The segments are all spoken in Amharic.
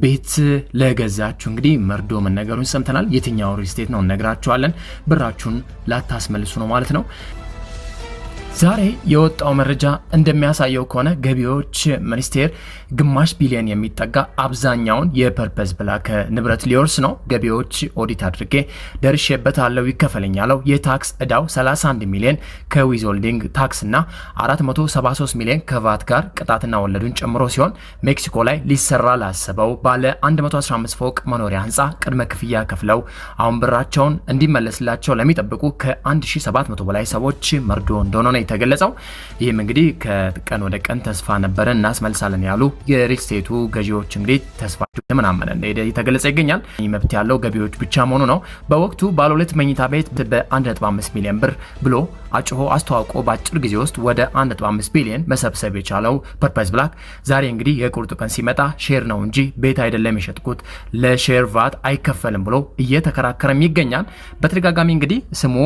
ቤት ለገዛችሁ እንግዲህ መርዶ መነገሩን ሰምተናል። የትኛው ሪል ስቴት ነው እነግራችኋለን። ብራችሁን ላታስመልሱ ነው ማለት ነው። ዛሬ የወጣው መረጃ እንደሚያሳየው ከሆነ ገቢዎች ሚኒስቴር ግማሽ ቢሊዮን የሚጠጋ አብዛኛውን የፐርፐዝ ብላክ ንብረት ሊወርስ ነው። ገቢዎች ኦዲት አድርጌ ደርሼበታለሁ ይከፈለኝ ያለው የታክስ እዳው 31 ሚሊዮን ከ withholding tax እና 473 ሚሊዮን ከቫት ጋር ቅጣትና ወለዱን ጨምሮ ሲሆን ሜክሲኮ ላይ ሊሰራ ላሰበው ባለ 115 ፎቅ መኖሪያ ህንፃ ቅድመ ክፍያ ከፍለው አሁን ብራቸውን እንዲመለስላቸው ለሚጠብቁ ከ1700 በላይ ሰዎች መርዶ እንደሆነ ነው የተገለጸው። ይህም እንግዲህ ከቀን ወደ ቀን ተስፋ ነበረ እናስመልሳለን ያሉ የሪል ስቴቱ ገዢዎች እንግዲህ ተስፋ ተመናመነ እንደሄደ እየተገለጸ ይገኛል። መብት ያለው ገቢዎች ብቻ መሆኑ ነው። በወቅቱ ባለ ሁለት መኝታ ቤት በ1.5 ሚሊዮን ብር ብሎ አጭሆ አስተዋውቆ በአጭር ጊዜ ውስጥ ወደ 1.5 ቢሊዮን መሰብሰብ የቻለው ፐርፐዝ ብላክ ዛሬ እንግዲህ የቁርጡ ቀን ሲመጣ share ነው እንጂ ቤት አይደለም የሸጥኩት፣ ለ share ቫት አይከፈልም ብሎ እየተከራከረም ይገኛል። በተደጋጋሚ እንግዲህ ስሙ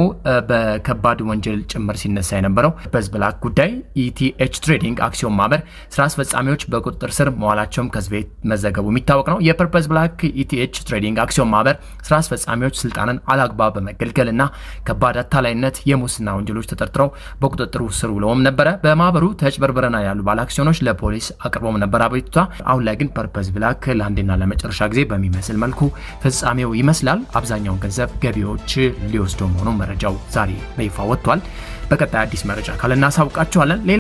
በከባድ ወንጀል ጭምር ሲነሳ የነበረው ፐርፐዝ ብላክ ጉዳይ ኢቲኤች ትሬዲንግ አክሲዮን ማህበር ስራ አስፈጻሚዎች በቁጥጥር ስር መዋላቸውም ከዚህ በፊት መዘገቡ የሚታወቅ ነው። የፐርፐዝ ብላክ ኢቲኤች ትሬዲንግ አክሲዮን ማህበር ስራ አስፈጻሚዎች ስልጣንን አላግባብ በመገልገልና ከባድ አታላይነት፣ የሙስና ወንጀሎች ተጠርጥረው በቁጥጥሩ ስር ውለውም ነበረ። በማህበሩ ተጭበርብረናል ያሉ ባለ አክሲዮኖች ለፖሊስ አቅርበውም ነበር አቤቱታ። አሁን ላይ ግን ፐርፐዝ ብላክ ለአንዴና ለመጨረሻ ጊዜ በሚመስል መልኩ ፍጻሜው ይመስላል። አብዛኛውን ገንዘብ ገቢዎች ሊወስደው መሆኑ መረጃው ዛሬ በይፋ ወጥቷል። በቀጣይ አዲስ መረጃ ካለ እናሳውቃችኋለን።